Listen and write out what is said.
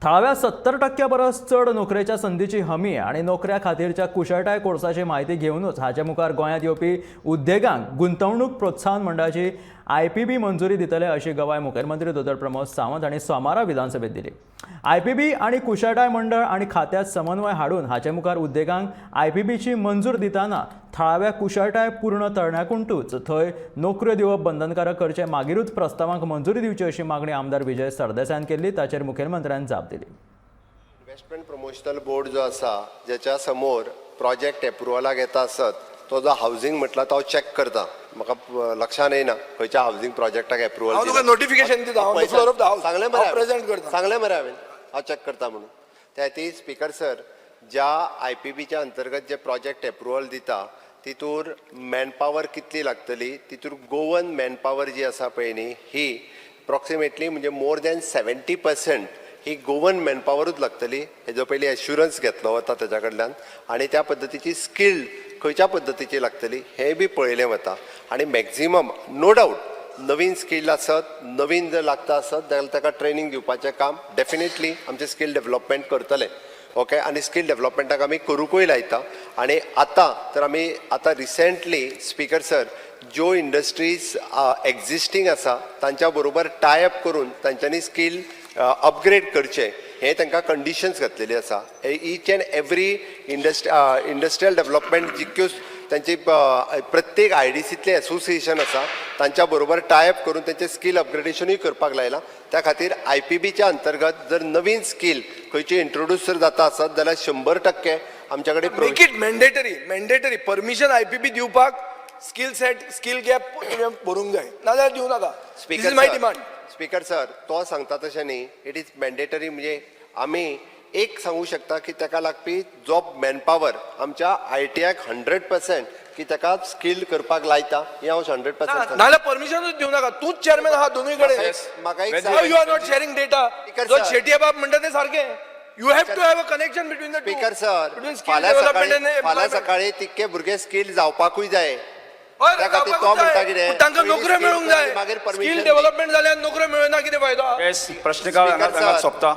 थळाव्या 70% परस चड नोकरेच्या संदीची हमी आनी नोकऱ्या खातीरच्या कुशळटाय कोर्साची म्हायती घेवनूच हाचे मुखार गोंयांत येवपी उद्देगांक गुंतवणूक प्रोत्साहन मंडळाची आयपीबी मंजुरी दितले अशी गवाय मुखेलमंत्री दोतोर प्रमोद सावंत हांणी सोमारा विधानसभेत दिली. आयपीबी आनी कुशळटाय मंडळ आनी खात्यात समन्वय हाडून हाचे मुखार उद्देगांक आयपीबीची मंजूर दितना थळाव्या कुशळटाय पूर्ण तरण्याकुंटूच थंय नोकऱ्यो दिवप बंधनकारक करचें, मागीरूच प्रस्तावांक मंजुरी दिवची अशी मागणी आमदार विजय सरदेसायान केल्ली. ताचेर मुखेलमंत्र्यान जाप दिली. इन्व्हेस्टमेंट प्रमोशनल बोर्ड जो आसा, ज्याच्या समोर प्रोजेक्ट एप्रुवलाक येता आसत, तो जो हावजींग म्हटला तो हांव चॅक करता. म्हाका लक्षान येयना खंयच्या हावजींग प्रोजेक्टाक एप्रुवल. हांव तुका notification दिता, on the floor of the house. सांगलें मरे. हांव present करता. सांगलें मरे हांवें, हांव चॅक करता म्हणून. त्या खातीर स्पीकर सर, ज्या आयपीबीच्या अंतर्गत जे प्रोजेक्ट एप्रुवल दिता, तितूर मॅनपावर कितली लागतली, तितूर गोवन मॅनपावर जी आसा पळय न्ही, ही अप्रॉक्सिमेटली म्हणजे मोर दॅन 70% ही गोवन मॅनपावरूच लागतली, हेजो पयलीं एश्युरन्स घेतलो वता तेज्या कडल्यान आनी त्या पद्दतीची स्किल्ड खंयच्या पद्दतीची लागतली हें बी पळयलें वता. आनी मॅक्झिमम नो डावट नवीन स्किल आसत, नवीन जर लागता आसत जाल्यार ताका ट्रेनींग दिवपाचें काम डेफिनेटली आमचें स्कील डेवलपमेंट करतले. ओके, आनी स्कील डेवलपमेंटाक आमी करुंकूय लायता. आनी आतां तर आमी आतां रिसेंटली, स्पीकर सर, ज्यो इंडस्ट्रीज एग्जिस्टींग आसा तांच्या बरोबर टाय अप करून तांच्यांनी स्कील अपग्रेड करचें हें तांकां कंडिशन्स घातलेली आसा. Each and every industrial development जितक्यो तांची प्रत्येक आयडीसींतले एसोसिएशन आसा, तांच्या बरोबर टाय अप करून तांचें स्कील अपग्रेडेशनूय करपाक लायलां. त्या खातीर आयपीबीच्या अंतर्गत जर नवीन स्कील खंयची इंट्रोड्यूस जर जाता आसत जाल्यार 100% आमच्या कडेन Make it mandatory, mandatory permission IPB दिवपाक. स्किल सेट, स्किल गॅप तुवें भरूंक जाय, नाजाल्यार दिवं नाका. This is my demand. Speaker sir, तो सांगता तशें न्ही, it is mandatory. म्हणजे आमी एक सांगू शकता की ताका लागपी जॉब मॅनपावर आमच्या आयटीआयक 100% की ताका स्किल करपाक लायता हें हांव 100% नाजाल्यार परमिशनूच दिवं नाका. तूंच चेअरमॅन आहा दोनूय कडेन. म्हाका एक How you are not sharing data? Speaker जो sir. Shetye बाब म्हणटा ते सारकें. You have to have a connection between the speaker sir, between skill फाल्यां डेव्हलपमेंट सकाळी, फाल्यां सकाळी तितके भुरगे स्किल जावपाकूय जाय. त्या खातीर तो म्हणटा कितें, तांकां पयलीं नोकऱ्यो skill मेळूंक जाय. मागीर permission skill दी. डेव्हलपमेंट जाल्यार नोकऱ्यो मेळना, कितें फायदो? येस, प्रश्नकाळ Speaker हांगा sir. सोंपता.